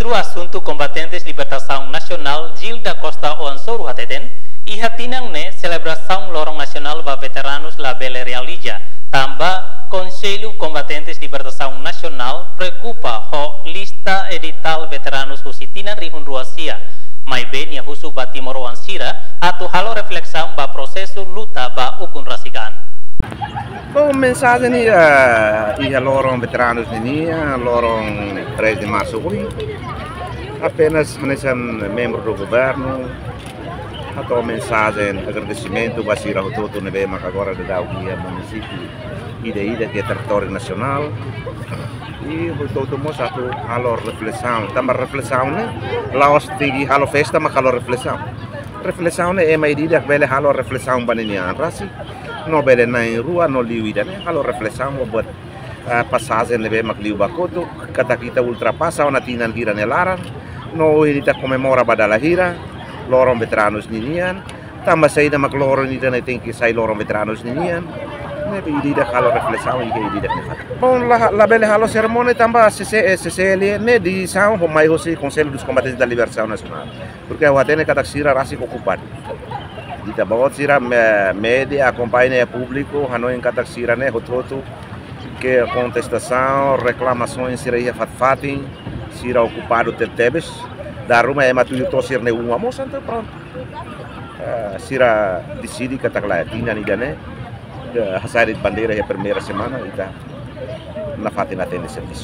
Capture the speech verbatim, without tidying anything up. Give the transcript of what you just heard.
Ministru Asuntu Kombatentes Libertasaun Nasionál, Gil da Costa Oansoru, hateten, iha tinan ne'e selebrasaun Loron Nasionál ba Veteranus labele realiza, tanba Konsellu Kombatentes Libertasaun Nasionál preokupa ho lista editál veteranus husi tinan rihun rua sia, maibé nia husu ba timoroan sira atu halo reflesaun ba prosesu luta ba ukun rasik an. Bom, mensajen ne'e, eh, iha loron veteranus ninian, loron três de março ohin. Apenas hanesan membru do governu, hato'o mensajen agradesimentu ba sira hotu-hotu ne'ebé mak agora daudaun iha munisípiu ida-idak iha territóriu nasionál. I hotu-hotu mós atu halo reflesaun. Tanba reflesaun ne'e, la'ós de'it halo festa mak halo reflesaun. Reflesaun ne'e ema ida-idak bele halo reflesaun ba ninia an rasik. No bele na'in-rua no liu ida ne'e halo reflesaun ba buat, ah, pasajen ne'ebé mak liu ba kotuk, katak ita ultrapasa ona tinan hira nia laran. No ohin ita komemora ba dala hira loron veteranus ninian. Tanba saida mak loron ida ne'e tenke sai loron veteranus ninian? Ne'ebé ida-idak halo reflesaun, ida-idak ne'e fatin. Bom, la, labele halo serimónia tanba C C, eh, C C L ne'e desizaun ho mai hosi Conselho dos Combatentes da Libertação Nacional. Porke ha'u hatene katak sira rasik okupadu. Ita-boot sira, me-, média akompaña, públiku hanoin katak sira ne'e hotu-hotu ke kontestasaun, reklamasaun sira iha fatin-fatin, sira okupadu tebetebes. Dala ruma ema tuir to'o sira-nia uma mós, entaun prontu. Eh, sira deside katak lae, tinan ida ne'e, eh, hasai de'it bandeira iha primeira semana, ita nafatin hatene servisu.